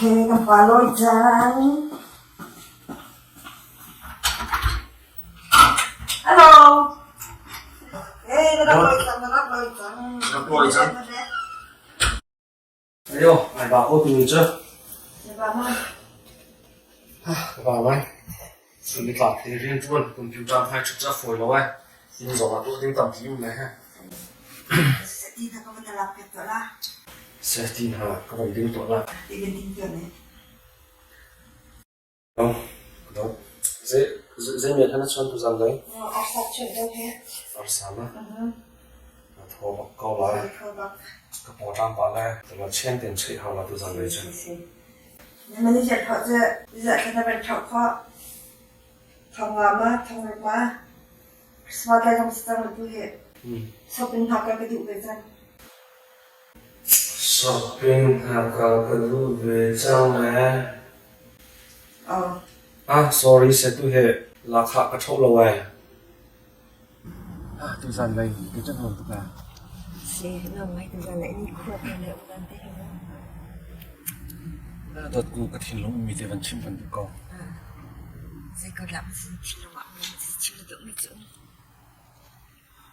Okay, kan pa lawi cang. Hello. Hey, na rak lawi cang, na rak lawi cang. Rak lawi cang. Ayo, ai ba ko tu ni cu. Na ba ma? Ka ba mai. Sun ni tlak te rian ṭuan computer hmai ṭhut cu a fawi lo ai. Inn zong ah tuah ding tampi um le he. Sati na ka van na lak piak tuah la. Sati hna ka van ding tuah la. Ti kan ding tuah ne. Zei me khan na chuan tuzan lei? Arsa chuan do he. Arsa ma? Na thaw bak ko lai. Ka paw ṭam pah le tama chen ten cheih hau la tuzan lei cu. Na manager kho cu za thla na van ṭhauh khawh. Thong nga ma, thong ruk ma. Christmas lai zong si cang la tu hi. Shopping hna ka ka duh ve cang. Shopping hna ka ka duh ve cang le. Oh. Ah, sorry se tu hi lakhah ka ṭho lo ai. Ah, tuzan lei ti cu nuam tuk ah. Si, nuam ngai tuzan lei ni khua te le ulan te hi. Na dawtku ka thinlung ummi te van chim kan duh ko. Zei ko dah sin thinlung ah um chim na duh mi cu.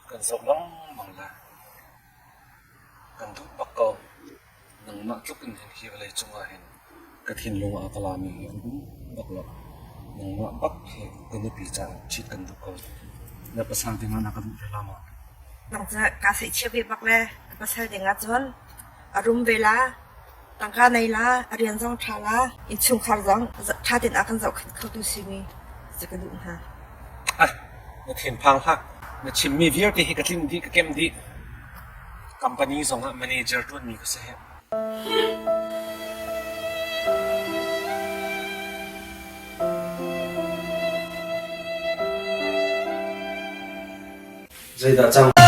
Kan zoh lengmang le kan duh bak ko. Nangmah tluk in hin hi vawlei cung ah hin ka thinlung ah ka lami hi an um bak lo. Nangmah bak hi ka nupi caah ṭhit kan duh ko. Na pasal ding ah na ka duh ve la maw? Nang cu kaa theihchia ve bak le ka pasal ding ah cun a rum ve la, tangka nei la, a rian zong ṭha la, innchungkhar zong ṭha tein a kan zohkhenh khotu simi cu ka duh hna. Ah, na thinphang hlah. Na chimmi vialte hi ka tling dih, ka kemh dih. Company zong ah manager ṭuanmi ka si. Zeidah cang?